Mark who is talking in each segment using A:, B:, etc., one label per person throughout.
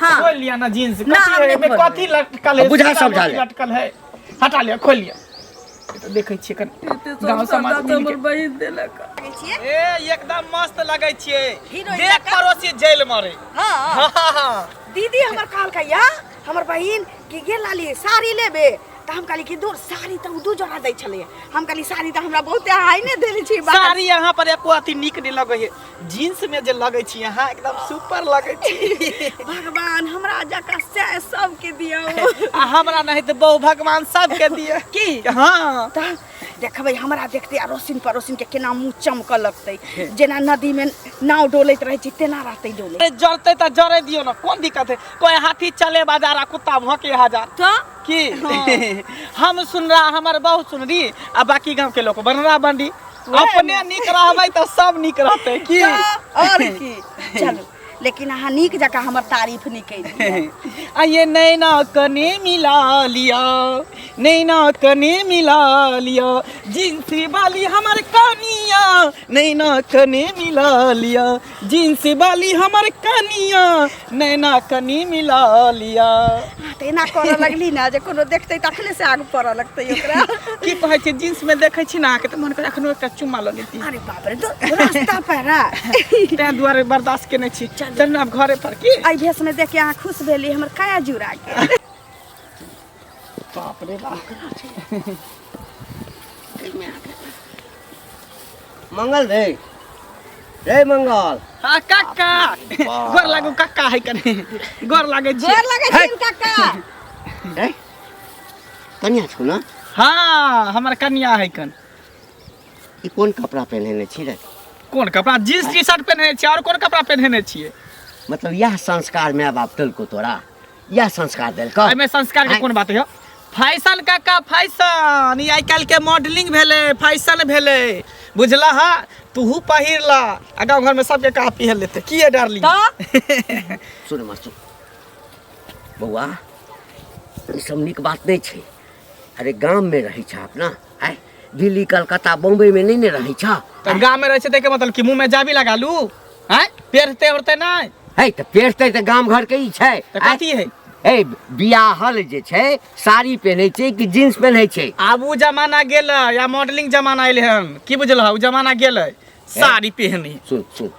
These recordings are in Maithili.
A: हाँ।
B: खोल लिया ना जींस
A: ना,
B: कथी
A: हम
B: है
A: नहीं
B: एमे
A: खोलबै।
B: कथी लटकल है
C: बुझा
B: सीता
C: समझा
B: मोती
C: ले।
B: लटकल है हटा लिया खोल लिया ई तऽ देखै छियै कनि गाँव समाज मिल के
A: बहिन देलक
B: ए एकदम मस्त लगै छियै
A: हीरोइन
B: देख
A: जकाँ।
B: पड़ोसी जेल मरे
A: हाँ
B: हाँ हाँ
A: दीदी हमर कहलकै या हमर बहिन कि गे लाली साड़ी लेबे तऽ हम कहली कि दूर साड़ी तऽ ओ दू जोड़ा दै छलै हम कहली साड़ी तऽ हमरा बहुते हाई नहि देने छी बाहर।
B: साड़ी यहाँ पर एको अथी नीक नहीं लगे है जीन्स में जे लगे छी यहाँ एकदम सुपर लगे छी
A: भगवान हमरा जकाँ सएह सबके दियौ
B: आ हमरा नहीं तो बहु भगवान सबके दिए
A: की
B: हाँ
A: तऽ देखबै हमरा देखते अड़ोसिन पड़ोसिन के केना मुँह चमकऽ लगतै जेना नदी में नाव डोलैत रहै छै तेना रहतै डोलैत
B: अरे जरते तऽ जरे दियो ना कोन दिक्कत है कोई हाथी चले बाजार आ कुत्ता भौंके हजार
A: तऽ
B: की हम सुन रहा हमर बहु सुन रही आ बाकी गांव के लोग बनरा बंडी अपने नीक रहबै तऽ सब नीक रहतै की
A: आओर की चलू लेकिन अहाँ नीक जकाँ हमर तारीफ नहि केलियै
B: आ ये नैना कने मिला लिया नैना कने मिला लिया जींस वाली हमर कनिया नैना कने मिला लिया जींस वाली हमर कनिया नैना कनी मिला लिया
A: अहाँ तऽ एना करऽ लगली ने जे कोनो देखतै तखने से आग पड़ऽ लगतै ओकरा
B: की कहै छै जींस में देखै छी ने अहाँके तऽ मन करे एखनो एकटा चुम्मा लऽ लेती
A: अरे बाप रे रास्ता पर
B: तें दुआरे बर्दाश्त केने छी चल ने आब घरे पर की
A: एहि भेष में देख के अहाँ खुश भेली हमर काया जुड़ा गेल
B: बाप रे बाप
C: मंगल रे रे मंगल
B: हाँ काका गोर लागू काका है कने गोर लागै छी
A: गोर लगै छियनि काका
C: रे कनिया छौ ने
B: हाँ हमर कनिया है कन
C: ई कोन कपड़ा पहिनेने छी रे
B: कोन कपड़ा जींस टी शर्ट पहिने छियै और कोन कपड़ा पहिनेने छियै
C: मतलब यह संस्कार माय बाप देलको तोरा यह संस्कार देलको
B: एहिमे संस्कार के कोन बात है फैशन काका फैशन ई आइ काल्हि के मॉडलिंग भेलै फैशन भेलै बुझला हा तूहू पहिर ला आ गाँव घर में सबके कहा पहिर लेते की है डार्लिंग
A: तऽ
C: सुन मर सुन बौआ ई सब नीक बात नहि छै अरे गाम में रहै छ अपना आय दिल्ली कलकत्ता बम्बई में नहीं ने रहै छ
B: तऽ गाँव में रहै छै ताहिके मतलब कि मुँह में जाबी लगा लू आँय पेरते उरते नहि
C: है तऽ पेरतै तऽ गाम घर के ई छै
B: तऽ कथी है
C: ए बियाहल जे छै साड़ी पहिनै छै कि जींस पहिनै छै
B: आब ओ जमाना गेलै या मॉडलिंग जमाना एलै हन की बुझलह ओ जमाना गेलै साड़ी पहिनी
C: सुन सुन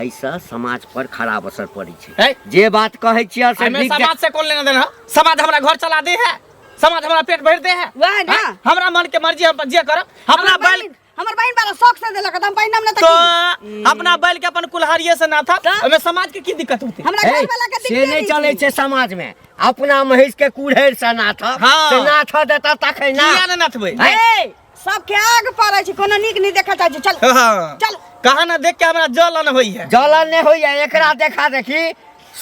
C: एहिसँ समाज पर खराब असर पड़ै छै
B: है
C: जे बात कहै छियै से
B: एहिमे
C: नीक
B: समाज से कोन लेना देना समाज हमरा घर चला दे है समाज हमरा पेट भर दे है
A: वएह ना।
B: हैं? हमरा मन के मर्जी हम जे करब अपना बैल
A: हमर बहिन बड़ा शौक से देलक तऽ हम पहिनम ना तऽ
B: तो
A: की
B: अपना बैल के अपन कुल्हाड़िए से ना था ओहिमे समाज के की दिक्कत होती
A: हमरा
C: ए,
A: घर वाला के
C: से
A: दिक्कत
C: नहि चलै छै समाज में अपना महीष के कुड़हरि से नाथ
B: हाँ।
C: से नाथ देता तखन ना
B: किया ने नाथबै
C: हैं?
A: ए सबके आग पड़ै छै कोनो नीक नहि देखल चाहै छै चल
B: हाँ।
A: चल
B: कहा ना देख के हमरा जलन होई है
C: जलन नहि होइया एकरा देखा देखी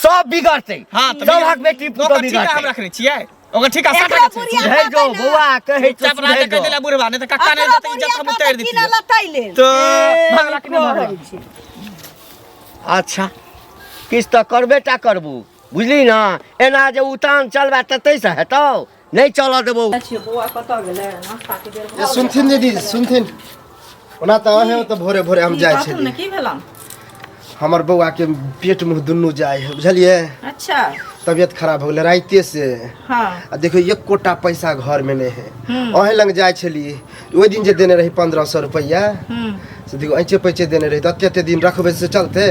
C: सब बिगड़तै
B: हाँ तो
C: सबहक बेटी पुतोह
B: ओकर ठीका हम
C: बिगड़तै
B: रखने छियै ओकर ठीका साटा
A: एकरा
B: के छै
A: बुढ़िया
C: सुधरि जो
A: कहतै ना।
C: बौआ कहै छौ
B: चुपचाप राजा
C: सुधरि
B: कह
C: जो
B: देला बुढ़वा नहीं तो कक्का नहीं
A: एकरा
B: देते इज्जत हम
A: बुढ़िया
B: उतार
A: कहतै
B: देती
A: की ना लतै लेल
B: तो भगला कि नहीं भगला
C: अच्छा किछु तऽ करबे टा करबू बुझली ने एना जे उतान चलबा तऽ ताहिसँ हेतौ नहि चलऽ देबौ
D: बौआ कतऽ गेलै नाश्ता के बेर
E: ए, सुनथिन दीदी सुनथिन ओना तऽ अहें तऽ भोरे भोरे हम जाइ
D: कहथुन ने
E: छली
D: की भेलन
E: हमर बौआ के पेट मुँह दुनू जाइ है बुझलियै
D: अच्छा
E: तबियत खराब हो गेलै राइते से
D: हाँ
E: आ देखियौ एकोटा पैसा घर में नहि है अहें लग जाइ छली ओहि दिन जे देने रही 1500 रुपैआ से देखियौ ऐचे पैचे देने रही तऽ एते एते दिन रखबै से चलते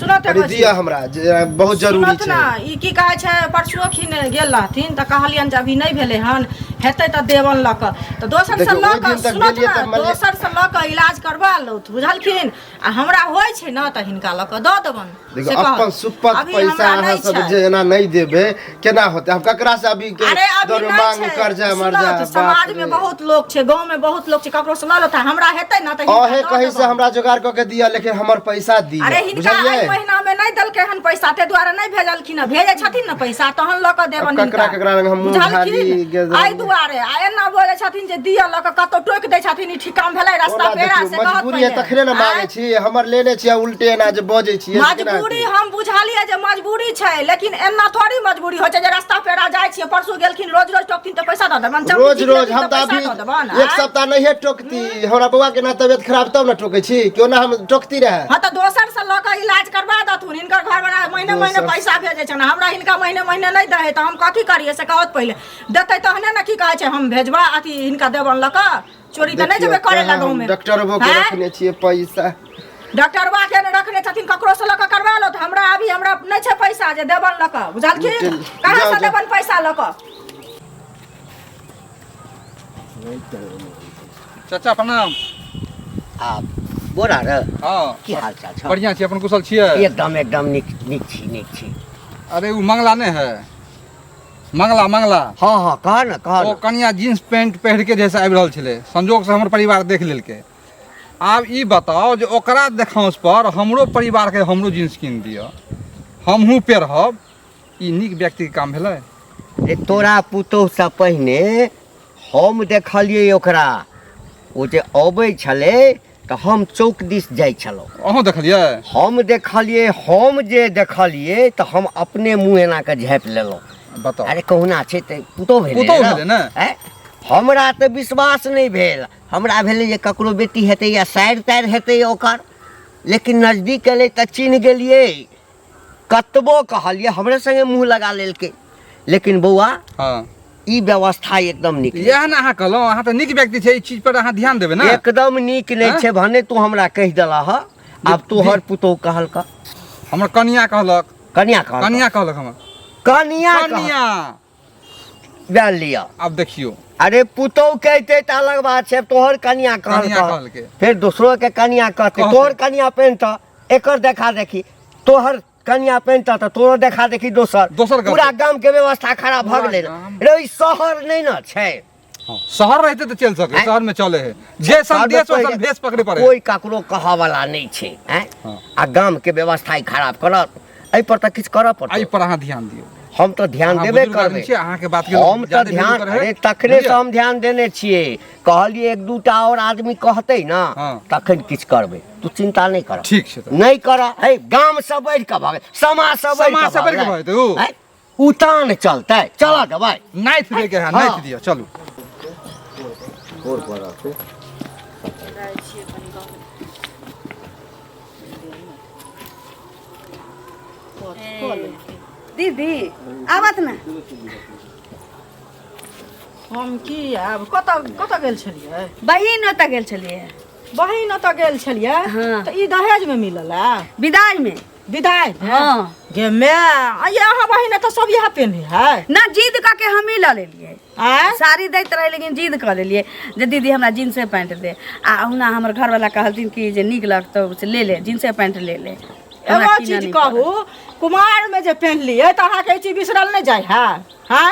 D: सुनत
E: कनि दिअ हमरा जे बहुत जरूरी
D: सुनत
E: छै
D: ने ई की कहै छै परसुओ खिन गेल रहथिन तऽ कहलियनि जे अभी नहि भेलै हन हेतै तऽ देबन लऽ कऽ तऽ दोसरसँ
E: देखियौ,
D: लऽ
E: ओहि
D: कऽ
E: दिन तक
D: सुनत
E: गेलियै
D: ने
E: तऽ मानि लिअ-
D: दोसरसँ लऽ कऽ इलाज करबा लौथ बुझलखिन आ हमरा होइ छै ने तऽ हिनका लऽ कऽ दऽ देबनि
E: देखियौ
D: से कहत।
E: अपन सुपत
D: अभी
E: पैसा
D: हमरा
E: अहाँ
D: नहि
E: सब
D: छै।
E: जे एना नहि देबै केना होतै हम ककरा से अभी के
D: अरे अभी
E: दौड़
D: नहि
E: मांग
D: छै।
E: कर्जा
D: सुनऽ
E: मर्जा
D: तऽ समाज में बहुत लोग छै गांव में बहुत लोग छै ककरो से लऽ लेता हमरा हेतै ना तऽ हिनका
E: अहे
D: दऽ
E: कहीं से
D: देबनि।
E: हमरा जोगाड़ कऽ के दिअ लेकिन हमर पैसा दिअ
D: अरे हिनका
E: बुझलियै
D: एहि महीना में नहि देलकै हन पैसा ताहि दुआरे नहि भेजलखिन हन भेजै छथिन ने पैसा तहन लऽ कऽ देबनि
E: अब ककरा
D: हिनका।
E: ककरा लग हम मुँह
D: बुझलखिन?
E: झाली गेल-
D: एहि दुआरे आ एना बजै छथिन जे दिअ लऽ कऽ कतौ टोकि दै छथिन ई ठीकाम भेलै रास्ता
E: ओना
D: पेड़ा
E: देखियौ
D: से कहत
E: मजबूरी है
D: पहिने।
E: तखने ने मांगे
D: आँय?
E: छी हमर लेने छी आ उल्टे एना जे बजै छियै से केना
D: मजबूरी
E: हेतै?
D: हम बुझलियै जे मजबूरी छै लेकिन एना थोड़ी मजबूरी होइ छै जे रास्ता पेड़ा जाइ छियै परसू गेलखिन रोज रोज टोकथिन तऽ पैसा दऽ देबनि
E: रोज रोज हम तऽ अभी एक सप्ताह नहिए टोकती हमरा बौआ के ना तबियत खराब तब ने टोकती। टोकै छी क्यों ना हम टोकती रहे।
D: हाँ तऽ दोसर से लऽ कऽ इलाज करवा देथुन। हिनकर घर वाला महीने महीने
E: दोसर-
D: पैसा भेजै छनि, हमरा हिनका महीने महीने नहि दै है, तऽ हम कथी करियै से कहत पहिले देतै तहने ने की कहै छै हम भेजबा अथी हिनका देबन लऽ कऽ। चोरी तऽ नहि
E: देखियौ,
D: जेबै करे
E: कहाँ
D: लए
E: हम
D: गाँवमे।
E: डॉक्टरबो के
D: आँय?
E: रखने छियै पैसा।
D: डॉक्टरबा के ने रखने छथिन, ककरो से लऽ कऽ करवा लो। तऽ हमरा अभी हमरा नहि छै पैसा जे देबन लऽ कऽ, बुझलखिन?
E: जाउ,
D: कहाँ से
E: जाउ।
D: देबन पैसा लऽ कऽ?
F: चाचा प्रणाम।
C: आ बोरा रे।
F: हाँ।
C: की हाल चाल छौ?
F: बढ़िया छी, अपन कुशल छियै?
C: एकदम एकदम नीक नीक छी, नीक छी।
F: अरे ओ मंगला नहि है, मंगला मंगला।
C: हाँ हाँ कह न कह
F: ओ
C: न।
F: कनिया जींस पैंट पहिर के जैसे आबि रहल छलै, संजोग से हमर परिवार देख लेलकै। आब ई बताओ जे ओकरा देखांस पर हमरो परिवार के हमरो जींस कीन दिअ, हमहूँ पेरहब, ई नीक व्यक्ति के काम भेलै?
C: रे तोरा पुतोहसँ पहिने हम देखलियै ओकरा, ओ जे अबै छलै तऽ हम चौक दिस जाइ छलहुँ।
F: अहूँ देखलियै?
C: हम देखलियै, हम जे देखलियै तऽ हम अपने मुँह एना कऽ झाँपि लेलहुँ।
F: बताउ।
C: अरे कहुना छै तऽ पुतोह भेलै
F: पुतोह भेलै ने?
C: आँय? हमरा तऽ विश्वास नहि भेल, हमरा भेलै जे ककरो बेटी हेतै या सारि तारि हेतै ओकर, लेकिन नजदीक एलै तऽ चिन्ह गेलियै। कतबो कहलियै हमरे संगे मुँह लगा लेलकै। लेकिन बौआ
F: हाँ
C: ई व्यवस्था एकदम नीक नहि।
F: इएह ने अहाँ कहलहुँ, अहाँ तऽ नीक व्यक्ति छै, ई चीज पर अहाँ ध्यान देबै ने।
C: एकदम नीक नहि
F: आँय?
C: छै, भने तू हमरा कहि देलह हँ। आब तोहर पुतोहु कहलक?
F: हमर कनिया कहलक।
C: कनिया कहलक?
F: कनिया कहलक हमर।
C: कनिया कहलक।
F: कनिया।
C: वएह लिअ।
F: आब देखियौ।
C: अरे पुतोहु कहितै तऽ अलग बात छै, तोहर कनिया
F: कनिया
C: कहलक।
F: कहलकै।
C: फेर दोसरो के कनिया कहतै,
F: कहतै।
C: तोहर कनिया पहिनतऽ एकर देखा देखी, तोहर कनिया पहिनतऽ तऽ तोरो देखा देखी दोसर
F: दोसर करतै।
C: पूरा गाम के व्यवस्था खराब भऽ
F: पूरा
C: गेलै ने।
F: गाम।
C: रे ई शहर नहि ने छै।
F: हाँ, शहर रहते तऽ चलि सकै,
C: आँय?
F: शहर में चले है जे
C: शहरमे
F: संदेश
C: कोइ-
F: वसन भेष पकड़े पड़े।
C: कोई ककरो कहऽ वाला नहि छै। आँय?
F: हाँ।
C: आ गाम के व्यवस्था ई खराब करत, एहि पर तऽ किछु करऽ पड़तै।
F: एहि पर अहाँ ध्यान दियौ।
C: हम तऽ ध्यान
F: अहाँ
C: देबे
F: बुजुर्ग आदमी
C: करबै।
F: छियै, अहाँके बात के
C: हम तऽ
F: जादे
C: ध्यान
F: वैल्यू करै है।
C: अरे तखने
F: बुझलियै?
C: से हम ध्यान देने छियै, कहलियै एक दूटा और आदमी कहतै ने
F: हाँ।
C: तखन किछु करबै, तू चिंता नहि कर।
F: ठीक छै तऽ।
C: नहि कर, हे गाम से बढ़ि कऽ भऽ गेल, समाज से बढ़ि
F: समाज
C: कऽ
F: से बढ़ि कऽ
C: भऽ
F: भऽ जेतै उ।
C: गेलै। आँय? उतान चलतै, चलऽ देबै।
F: नाइथ दै के है,
C: हाँ।
F: नाइथ दिअ, चलू।
A: दीदी आवत ना।
D: हम की आब कतऽ कतऽ गेल छलियै?
A: बहिन ओतऽ गेल छलियै।
D: बहिन ओतऽ गेल छलियै?
A: हाँ।
D: तऽ ई दहेज में मिलल है?
A: विदाई में।
D: विदाई में?
A: हाँ।
D: गे my, आ ये अहाँ बहिन एतऽ सब इएह पेन्हे है?
A: ना, जिद कऽ के हमही लऽ लेलियै।
D: आँय?
A: साड़ी दैत रहै लेकिन जिद कऽ लेलियै जे दीदी हमरा जींसे पैंट दे। आ ओहुना हमर घरवला कहलथिन कि जे नीक लगतौ से ले ले, जींसे पैंट ले ले। हमरा
D: एगो
A: कीनऽ
D: चीज
A: नहि
D: कहू,
A: पड़त।
D: कुमार में जे पेन्हलियै तऽ अहाँके ई चीज बिसरल नहि जाइ है? हाँ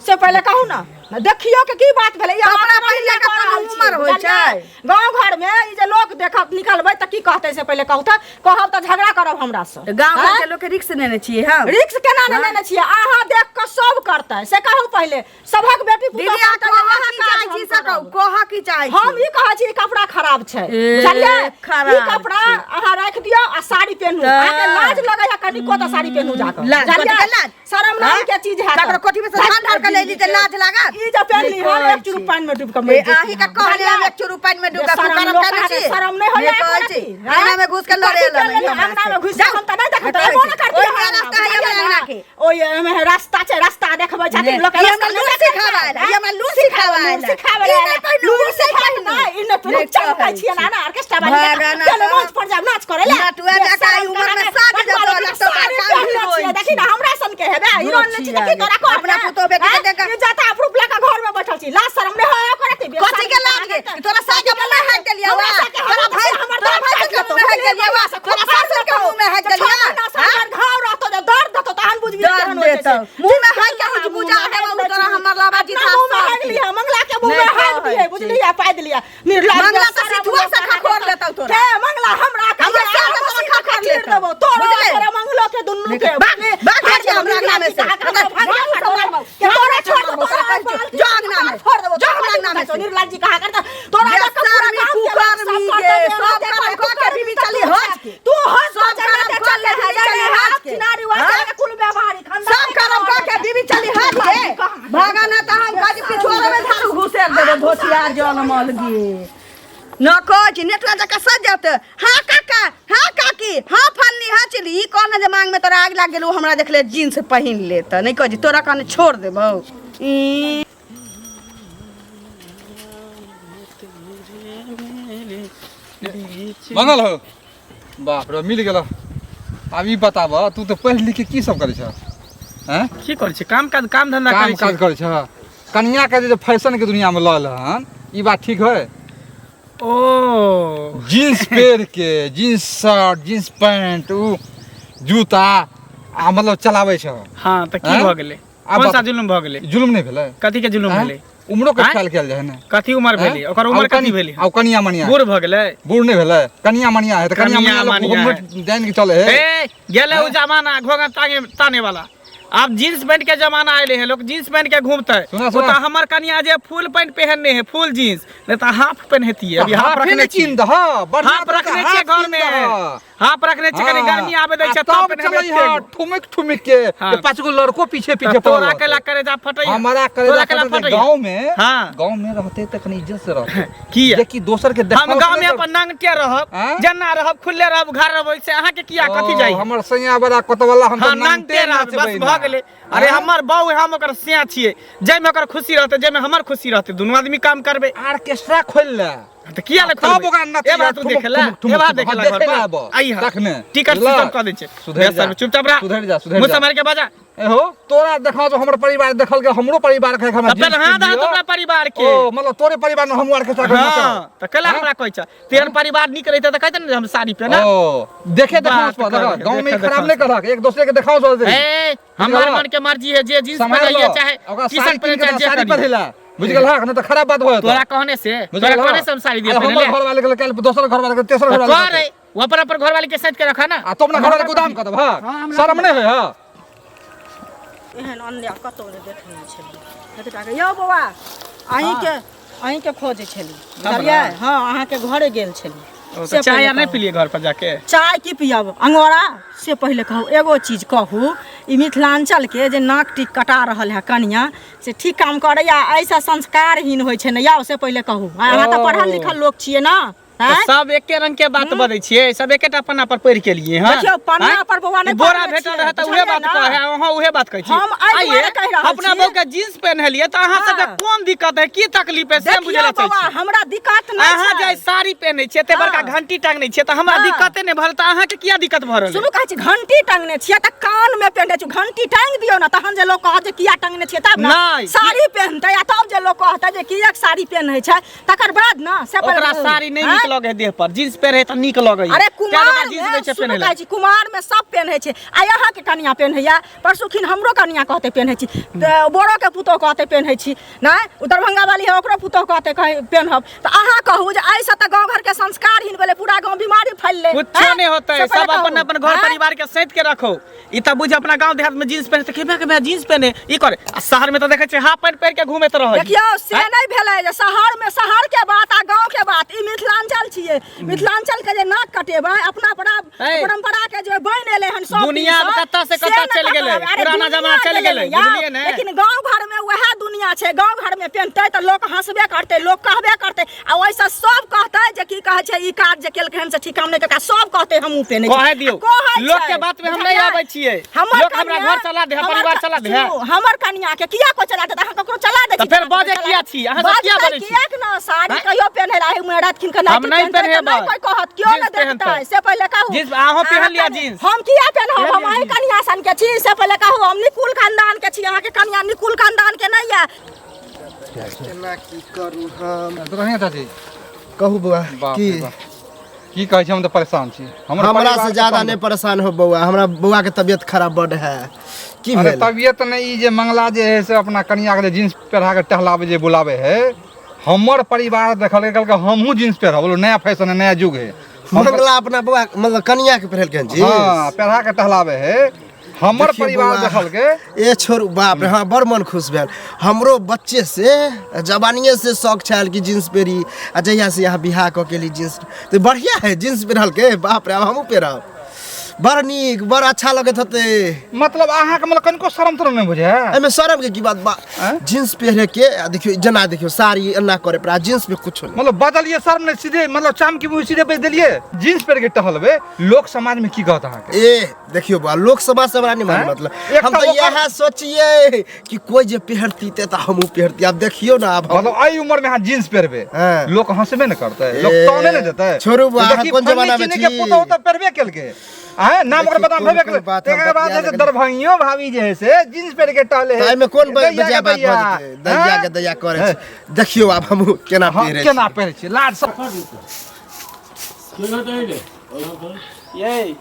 D: से पहिले कहू ना। देखियो के की बात भेलै? ई
A: कपड़ा
D: अहाँ
A: पहिरला के
D: कऽ रहल
A: कोनो
D: छियै,
A: उमर होइ
D: बुझलियै?
A: छै?
D: गाँव घर में ई जे लोक देखत निकलबै तऽ की कहतै से पहिले कहू तऽ। कहब तऽ झगड़ा करब हमरा से।
A: तऽ गाँव घर
D: आँय?
A: के लोक के रिक्स नेने छियै हम।
D: रिक्स केना ने लेने छियै? अहाँ देख कऽ सब करतै से कहू पहिले। सभक बेटी पुतोह
A: दीदी, अहाँ
D: कहतै जे
A: कहऽ
D: अहाँ
A: की
D: काज
A: चाहै
D: हम
A: छी से कहू,
D: करब।
A: कहऽ की चाहै छी?
D: हम ई कहै छी ई कपड़ा खराब छै,
A: ए,
D: बुझलियै? ई
A: खराब
D: कपड़ा
A: छै।
D: अहाँ राखि दियौ आ साड़ी पेन्हू।
A: तऽ-
D: अहाँके लाज लगैया कनिको तऽ साड़ी पेन्हू जाकऽ,
A: लाज,
D: बुझलियै?
A: कथी के लाज?
D: शरम नाम के चीज है।
A: ककरो कोठी में से धान ढार के लैली तऽ लाज लागत?
D: ई जे पेन्हली
A: नहि
D: हन,
A: कहै
D: एक चुरू
A: छी।
D: पानि में डूबि कऽ मरि
A: ए,
D: जेती
A: अहीं के
D: हम।
A: कहलियै हम एक चुरू पानि में डूबि कऽ
D: शरम
A: कुकरम
D: लोक
A: केने
D: अहाँके
A: छी।
D: शरम नहि होइया
A: नहि कहै
D: एको
A: छी।
D: रत्ती,
A: अंगना में घुसि के लड़े
D: कथी
A: लगलै
D: केलियै?
A: हमरा
D: अंगना में
A: से।
D: घुसि कऽ हम तऽ नहि देखैत
A: हटै
D: रहबो ने
A: छी।
D: करती
A: ओहि
D: अहाँ
A: रास्ता है
D: बुझलियै
A: हमरा अंगना
D: ने?
A: के।
D: ओहि एहिमे रास्ता छै, रास्ता देखबै छथिन
A: नहि,
D: लोक
A: ई
D: रास्ता
A: हमरा
D: नहि
A: लूरि
D: देखै
A: सिखाबै
D: छै।
A: आयल, ई हमरा लूरि सिखाबै
D: लूरि
A: आयल।
D: सिखाबै
A: ई
D: आयल।
A: नहि पहिनू,
D: लूरि
A: ई नहि
D: सिखाबै
A: पहिनू।
D: नहि, ई नहि पहिनू।
A: नहि
D: चमकै
A: कहै
D: छियै
A: छी।
D: ना, ना, ऑर्केस्ट्रा वाली
A: भगवान
D: जकाँ। चलू, मंच पर जायब नाच करै लए।
A: नटुआ जकाँ ई उमर में साज
D: नटुआ
A: जेतौ,
D: जकाँ
A: लगतौ
D: साड़ी
A: बड़का
D: पहिरने
A: हीरोइन
D: छियै। देखी ने, हमरा सन के हेबे, हीरोइन नहि छी तऽ की तोरा कहब
A: अपना
D: ने?
A: पुतोह बेटी के
D: आँय?
A: देख।
D: ई जाता प्रूफ लऽ कऽ घर में बैठल छी। लाज शरम नहि होय ओकर एते।
A: कथी के लाज गे? तोरा सास के मुँह में हाथ देलियै
D: हमरा
A: वा?
D: सास के
A: तोरा
D: हमर
A: भाई
D: हमर
A: तोरा
D: दाँत
A: भाई
D: काटि
A: के
D: लेतौ।
A: मुँह में हाथ देलियै वा? तोरा सासुर के मुँह में हाथ देलियै
D: छओ महीना से हमर घाव रहतौ, जे दर्द देतौ तहन बुझबही
A: दर्द
D: केहन होइ छै
A: देतौ।
D: से।
A: मुँह में हाथ के
D: मुँह में
A: बुझा
D: हाथ
A: देबौ
D: दै
A: तोरा
D: छी।
A: हमर लाबा
D: अपना
A: जिथा
D: मुँह में
A: सब
D: हाथ लिअ, मंगला के मुँह
A: नहि
D: में हाथ
A: कहै
D: दियै,
A: छी।
D: बुझलियै, पाइ देलियै। निर्लाज
A: मंगला तऽ
D: शरम
A: सिथुआ से
D: लोक
A: खखोर
D: अहाँके।
A: लेतौ तोरा।
D: के मंगला हमरा
A: हमर
D: कहिया
A: सास
D: आबो
A: तोरा
D: सीधा
A: खखोर
D: चीर
A: लेतौ।
D: देबौ। तोरो
A: बुझलै?
D: तोरा मंगलो के दुनू के।
A: भाग, भाग जाइ छी हमरा अंगना में से।
D: अगर
A: भाग
D: भाग के तोरा छोड़ देबौ,
A: तोरा
D: तोरा
A: कहै छियौ, जो अंगना में,
D: छोड़ देबौ,
A: जो हमरा अंगना में से।
D: निर्लाज जी कहा करता तोरा
A: जे
D: देख के पूरा
A: शर्मी,
D: गाँव के लोग सब
A: कुकर्मी
D: करतौ,
A: गे,
D: जे
A: सब
D: देख
A: करम
D: के
A: कऽ के बीबी चली हज के।
D: तू हंस
A: सब करम कऽ के बीबी चली हज के।
D: चिनारी वाला
A: हाँ?
D: के कुल व्यवहारी खानदान
A: सब करम कऽ के बीबी चली हज के। भागा ना तऽ हम काज पिछुआरे में झाड़ू घुसेर देबो धोतिया जनमल गे। न कहै छी नेटवा जकाँ सजत। हाँ काका, हाँ काकी, हाँ फलनी, हाँ चिली, ई कहने जे मांग में तोरा आगि लाग गेल, हमरा देखले जींस पहिन ले त नहीं कहै छी तोरा कहने छोड़ देबौ। ई
F: मंगल हो, बाप रे मिल गेल। आब ई बताब तू तऽ पढ़ि लिख के की सब करै छह? हैं?
B: की करै छी? काम काज, काम धंधा
F: काम
B: करै छी।
F: काज करै छह? कनिया के जे फैशन के दुनिया में लऽ एल हन, ई बात ठीक है?
B: ओ
F: जींस पहिर के, जींस शर्ट, जींस पैंट, उ जूता आ मतलब चलाबै छह।
B: हाँ तऽ की
F: हैं?
B: भऽ गेलै?
F: आब
B: कोन सा
F: बता।
B: जुलुम भऽ गेलै?
F: जुलुम नहि भेलै?
B: कथी के जुलुम
F: हैं?
B: भेलै?
F: उम्रो के
B: आँय?
F: ख्याल कयल जाइ है ने।
B: कथी उम्र
F: हैं?
B: भेलै ओकर? उम्र
F: आउ
B: कथी
F: कनि-
B: भेलै?
F: आउ कनिया मनिया
B: बूढ़ भऽ गेलै?
F: बूढ़ नहि भेलै, कनिया मनिया है तऽ कनिया
B: कनिया
F: मनिया लोक
B: मनिया
F: घूमघट जानि के चले है।
B: ए गेलै उ जमाना घोघा ताने ताने वाला, आब जींस पैंट के जमाना आएले है, लोग जींस पैंट के घूमते।
F: सुना,
B: ओ
F: सुना।
B: तऽ हमर कनिया जे फुल पैंट पहनने है, फुल जींस नहीं तऽ हाफ पहनती अभी। हाफ
F: हाफे
B: रखने
F: नहि
B: छी,
F: कीन दह, बढ़िआँ
B: हाफ
F: तऽ
B: रखने
F: हाफ
B: छियै घर
F: कीन
B: में,
F: दह।
B: हाफ रखने छियै, कनी गर्मी आबे दै छै
F: आ
B: तब
F: तब
B: पहनबै।
F: चलै है ठुमिक ठुमिक के
B: हाँ।
F: जे पाँच गो लड़को पीछे पीछे
B: तोरा
F: पड़ल
B: केला
F: रहतै।
B: करेजा फटैया?
F: हमारा
B: तोरा
F: करेजा
B: केला
F: फटै
B: फटैया?
F: गाँव में।
B: हाँ।
F: गाँव में रहते तऽ कनी इज्जत से रहते।
B: किया?
F: जे कि दोसर के
B: हम
F: देखाव
B: गाँव में
F: नहि
B: अपन नंगटे रहब,
F: आँय?
B: जेना रहब खुलले रहब, घर रहब, से अहाँके किया कथी
F: ओ,
B: जाइ?
F: हमर सैया बड़ा कोतवाला, हम
B: हाँ
F: तऽ
B: नंगटे
F: नंगटे
B: रहब बस
F: नाचबै
B: भऽ
F: ना।
B: गेलै। अरे
F: आँय?
B: हमर बहू है, हम ओकर सिया छियै, जाहिमे ओकर खुशी रहतै, जाहिमे हमर खुशी रहतै, दुनू आदमी काम करबै।
F: ऑर्केस्ट्रा खोलि ले
B: तऽ किया ले
F: तब
B: खोलबै?
F: ओकरा नचैया,
B: ए बात तू
F: ठुमुक,
B: देखे ला,
F: ठुमुक, ठुमुक,
B: ए बात
F: ठुमुक।
B: देखे ला
F: हाँ,
B: घर
F: देखे ला
B: पर।
F: आबऽ।
B: आइहा।
F: तखने।
B: टिकट
F: बुझलह?
B: सिस्टम कऽ दै छै।
F: सुधरि
B: बेस
F: जा।
B: सर, चुपचाप रह।
F: सुधरि जा, सुधरि
B: मुँह
F: जा।
B: सम्हारि के बजा।
F: एहो तोरा देखा जो हमर परिवार देखल के हमरो परिवार के हमरा
B: तऽ
F: जींस
B: पेन्हा
F: कीन
B: दह
F: दिअ।
B: तोरा परिवार के।
F: ओ मतलब तोरे परिवार में हमहूँ ऑर्केस्ट्रा के
B: हाँ
F: नचब।
B: तऽ कैला
F: हाँ?
B: हमरा कहै छ? तेहन परिवार नीक रहितै तऽ कहते ने जे हम साड़ी पहिनब।
F: ओ देखे
B: बात
F: देखाव पर
B: कर,
F: देख, गाँव में
B: देखे
F: खराब
B: देखाव।
F: नहीं करक, एक दूसरे के देखाव पर
B: ए हमार मन के मर्जी है, जे जींस
F: सम्हारि
B: पहिरैया
F: लो।
B: चाहे
F: ओकरा
B: टी
F: साड़ी
B: शर्ट पहिरे
F: कीन के
B: चाहे
F: दे,
B: जे
F: साड़ी
B: करी।
F: पहिरेला बुझ गेल हक नहीं तऽ खराब बात हो
B: तोरा कहने से,
F: बुझ
B: तोरा
F: गेल
B: कहने से हम साड़ी दिए
F: हमर
B: पहिरले?
F: घर वाले के काल्हि दोसर घर वाले के तेसर घर वाले
B: कर
F: के
B: रे, वो अपन अपन घर वाले के साइड के रखा ना।
F: आ तुम अपना घर वाले के गोदाम कर देब। हाँ शर्म नहीं है? हाँ
D: एहन अन्याय कतहु नहि देखने छलियै एतेक। यौ बौआ, अहीँके अहीँके खोजै छली, बुझलियै? हँ, अहाँके घरे गेल छली।
B: ओ,
D: से
B: तऽ चाय
D: पहिले
B: आर नहि
D: कहू।
B: पिलियै घर पर जाके?
D: चाय की पियब अंगोरा? से पहिले कहू, एगो चीज कहू, ई मिथिलाञ्चलके जे नाक टीक कटा रहल है कनिया, से ठीक काम करैया? एहिसँ संस्कारहीन होइ छै ने यौ? से पहिले कहू। अहाँ तऽ पढ़ल लिखल लोक छियै ने?
B: तऽ
D: आँय?
B: सब एके रंग के बात बजै छियै, सब एकेटा पन्ना पर पढ़ि के लिए। हाँ
D: देखियौ, पन्ना
B: आँय?
D: पर बौआ नहि
B: ई बोरा
D: पढ़ने
B: भेटल
D: छियै,
B: रहै तऽ उहे
D: बुझलियै
B: बात
D: ने?
B: कहै, अहाँ उहे बात कहै छी।
D: हम एहि
B: आइये,
D: दुआरे कहि रहल
B: अपना
D: छी।
B: बहू के जींस पहिनलियै तऽ अहाँ सबके
D: हाँ।
B: कोन दिक्कत है, की तकलीफ है, से हम बुझै
D: देखियौ
B: लए चाहै
D: बौआ,
B: छी।
D: हमरा दिक्कत नहि
B: अहाँ
D: छै।
B: जे साड़ी पहिनै छियै, एते बड़का
D: हाँ।
B: घंटी टांगने छियै, तऽ हमरा
D: हाँ।
B: दिक्कते नहि भरल तऽ अहाँके किया दिक्कत भऽ रहल
D: सुनू, कहै छी घंटी टांगने छियै तऽ कान में पेन्हने छी। घंटी टांगि दियौ ने तहन जे लोक कहत जे किया टांगने छियै, तब ने
B: नहि।
D: साड़ी पेन्हतै, आ तब जे लोक कहतै जे किएक साड़ी पेन्है छै, तकर बाद ने से पहिले
B: ओकरा
D: कहू।
B: साड़ी नहि
D: आँय?
B: नीक लगै है देह पर, जींस पहिरे तऽ नीक लगै
D: अरे कुमार
B: जींस
D: में
B: दै छै
D: सुनू,
B: पहिनै
D: कहै
B: लए।
D: छी कुमार में सब पेन्है छै। आ अहाँके कनिया पेन्हैया, परसुखिन हमरो कनिया कहतै पेन्है छी, तऽ बोड़ो के पुतोह कहतै पेन्है छी, नहि ओ दरभंगा वाली है ओकरो पुतोह कहतै कहे पेन्हब। तऽ अहाँ कहू जे एहिसँ तऽ गाँव घरके संस्कारहीन भेलै, पूरा गाँव बीमारी फैललै।
B: कुछो
D: आँय?
B: नहीं होता है,
D: से पहिले
B: सब अपन
D: कहू।
B: अपन घर
D: आँय?
B: परिवार के सैत के रखो। ई तऽ बुझ अपना गांव देहात में जींस पहिने तऽ केबे केबे जींस पहिने ई करे, आ शहर में तऽ देखै छियै हाफ पैंट पहिर के घूमैत रहै।
D: देखियौ, से नहि भेलै जे शहर में शहर के बात आ गाँव के बात। ई मिथिलांचल छियै, मिथिलांचल के जे नाक कटेबै, अपना
B: ऐ।
D: परंपरा के जे बनि एलै हन सब
B: दुनिया
D: दिनसँ,
B: आब कतऽ से
D: से
B: कतऽ
D: ने
B: चलि गेलै,
D: खतम। अरे
B: पुराना
D: दुनिया
B: जमाना चलि गेलै,
D: यार,
B: बुझलियै ने?
D: लेकिन गाँव घर में वएह दुनिया छै। गाँव घर में पेन्हतै तऽ लोक हंसबे करतै, लोक कहबे करतै, आ ओहिसँ सब कहतै जे की कहै छै, ई काज जे केलकै हन से ठीक काम नहि केलकै। सब कहतै हमहूँ पेन्है छी।
B: कहै दियौ।
D: कहै
B: लोक
D: छै,
B: के बात में हम नहि
D: बुझलियै?
B: आबै छियै।
D: हमर
B: लोक हमरा
D: कनिया-
B: घर चला दे,
D: हमर
B: परिवार चला दे।
D: सुनू, हमर कनिया के किया कोइ चला देत? अहाँ ककरो चला दै
B: तऽ
D: छी?
B: फेर बजै किया छी? अहाँ सब किया बजै छी?
D: किएक न साड़ी
B: आँय?
D: कहियो पेन्है ला उमे रात खिन के
B: हम
D: नाइटी
B: नहि
D: पेन्हतै तऽ
B: पेन्हेबै।
D: नहि कोइ कहत, केओ
B: जींस
D: नहि देखतै,
B: पेन्हतै।
D: से पहिले कहू।
B: जींस अहाँ पेन्ह लिअ
D: अहाँ कनि-
B: जींस।
D: हम किया पेन्हब?
B: पेन्ह
D: हम
B: लिअ
D: अहीं
B: जींस।
D: कनिया सन के छी, से पहिले कहू। हम निकुल खानदान के छी, अहाँके कनिया निकुल खानदान के नहि यऽ।
E: केना की करू हम?
F: तो बढ़िया चाची।
E: कहू बौआ।
F: बाप
E: की
F: रे बाप। की कहै छी, हम तऽ परेशान छी। हमर
E: हमरा
F: परिवार
E: से
F: के
E: ज्यादा
F: तंग।
E: नहीं परेशान हो बौआ, हमरा बौआ के तबियत खराब बड है। की
F: अरे
E: भेल?
F: तबियत नहीं, ई जे मंगला जे है से अपना कनिया के जे जींस पहिरा के टहलावे जे बुलावे है, हमर परिवार देखल कहलकै हमहूँ जींस पहिरब, बोलो नया फैशन है, नया युग है।
E: मंगला अपना बौआ मतलब कनिया के पहिरलकै हन जींस?
F: हाँ, पहिरा के टहलावे है। हमर
E: देखियौ
F: परिवार
E: बौआ,
F: देखल के।
E: ए छोड़ू, बाप रे, हाँ बड़ मन खुश भेल। हमरो बच्चे से जवानिए से शौक छल कि जींस पहिरी, आ जहिया से यहाँ बियाह कऽ के एली जींस तऽ बढ़िया है। जींस पहिरलकै, बाप रे, आब हमहूँ पहिरब। बड़ नीक बड़ अच्छा लगैत होते।
F: मतलब अहाँके मतलब कनिको शरम तरम नहि बुझे?
E: एहिमे शरम के की बात बा? जींस पहिरे के आ देखियो जेना देखियो साड़ी एना करे पर आ जींस पे कुछो नहीं।
F: मतलब बदलिए शर्म नहीं, सीधे मतलब चाम के मुँह सीधे बेच देलिए, जींस पहिर के टहलबे, लोक समाज में की कहत अहाँके?
E: ए देखियो बा, लोक समाज से हमरा नहीं मान
F: हैं?
E: मतलब
F: एक
E: हम
F: तऽ
E: तो
F: ओकर-
E: इएह सोचिए कि कोई जे पहिरती ते तऽ हमहूँ पहिरती। आब देखियो ना आब हम-
F: मतलब एहि उम्र में अहाँ जींस पहिरबे,
E: हाँ।
F: लोक हंसबे ने करतै, लोक
E: ए,
F: ताने ने देतै।
E: छोड़ू बा,
F: देखी,
E: अहाँ कोन
F: फल्ली
E: जमाना में
F: चिन्नी के
E: छी?
F: पुतोहु तऽ पहिरबे केलकै। आँय, नाम ओकर
E: देखी,
F: बदनाम
E: कोन
F: भेबे
E: कोन
F: केलकै।
E: बात हम
F: तकर बाद
E: बतिया
F: जे
E: लगलियै।
F: दरभंगियो भाभी जे है से जींस पहिर के टहले
E: तऽ
F: है।
E: एहिमे कोन
F: दैया
E: बजाय
F: के
E: बात भऽ
F: दैया।
E: जेतै? दैया के
F: आँय?
E: दैया करै छी। देखियौ आब हमहूँ केना
F: हँ,
E: पहिरै
F: केना
E: छी।
F: पहिरै छी लाज सब।
B: ये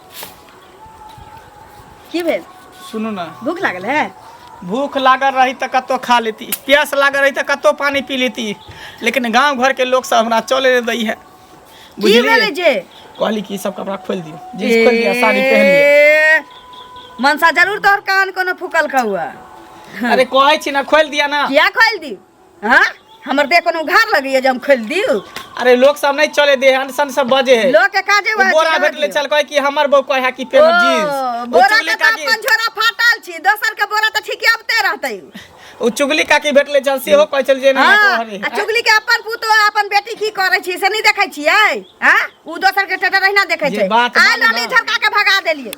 A: की भेल?
B: सुनू ना।
A: भूख लागल है?
B: भूख लागल रही तऽ कतौ खा लेती, प्यास लागल रही तऽ कतौ पानी पी लेती, लेकिन गांव घर के लोग सब हमरा चले नहि दै है।
A: की
B: बुझलियै?
A: भेलै जे
B: कहली कि ई सब कपड़ा खोलि दियौ, जींस खोलि दिअ, साड़ी पहिन लिअ।
A: ए, मनसा जरूर तोहर कान कोनो फूकल कौआ।
B: अरे कहै छी ना खोलि दिअ ना।
A: किया खोलि दी? हाँ, हमर देह कोनो उघार लगैया जे हम खोलि दियौ?
B: अरे लोग सब नहीं चले दे हन सन सब बजे है।
A: लोग के काजे
B: ओ
A: वएह
B: बोरा
A: छै,
B: भेटले
A: दियौ।
B: चल कहे कि हमर बहू कहे कि पेन
A: ओ,
B: जींस। ओ
A: बोरा
B: चुगली
A: के तऽ
B: काकी
A: अपन झोरा फाटल छी, दोसर के बोरा तऽ ठीके अबते रहतै।
B: ओ चुगली काकी भेटले चल सेहो कहै छल जे ना
A: हाँ,
B: कहरी।
A: आ चुगली के अपन पुतोह अपन बेटी की करै छी से नहि देखै छियै? हाँ, उ दोसर के टेटर अहिना देखै
B: जे
A: छै।
B: बात
A: आयल
B: मानू
A: रहली
B: ना।
A: झरका के भगा देलियै।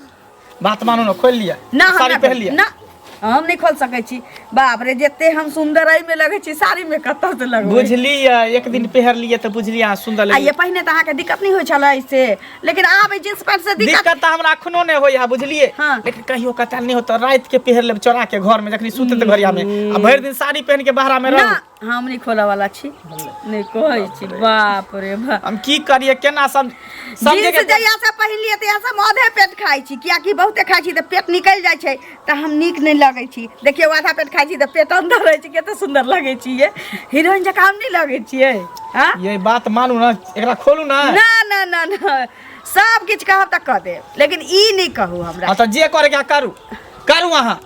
B: बात मानू ना, खोलि लिअ।
A: ना, हम
B: साड़ी
A: ना
B: पहिन लिअ।
A: ना, हम नहि खोल सकै छी। बाप रे, जते हम सुंदर एहि में लगै छी, साड़ी में कतऽ से लगबै?
B: बुझलियै, एक दिन पहिर लिअ तऽ बुझलियै अहाँ सुंदर
A: आ
B: लगै।
A: ये पहिने तऽ अहाँके दिक्कत नहि होइ छलै से, लेकिन आब एहि जींस पैंट से दिक्कत
B: दिक्कत तऽ हमरा अखनो नहि होइए, बुझलियै?
A: हाँ।
B: लेकिन कहियो कताल नहि होत राति के पहिर लेब चोरा के घर में जखनी सुतत घरिया में, आ भरि दिन साड़ी पहिन के बाहरा में
A: ना,
B: रहू।
A: हम नहि खोलऽ वाला छी, नहि कहै छी। बाप रे बाप,
B: हम की करियै केना समझे
A: जींस
B: के
A: जहिया से पहिनलियै तहिया से हम आधे पेट खाइ छी, कियाकि बहुते खाइ छी तऽ पेट निकलि जाइ छै, तऽ हम नीक नहि लगै छी। देखियौ आधा पेट खाइ छी तऽ पेट अंदर रहै छै, कते सुंदर लगै छी। ये हीरोइन जकाँ हम नहि लगै छियै? हाँ?
B: ये बात मानू ना, एकरा खोलू ना।
A: ना ना ना ना, सब किछु कहब तऽ कऽ देब, लेकिन ई नहि कहू हमरा।
B: हाँ तऽ जे करे के करू, करू अहाँ।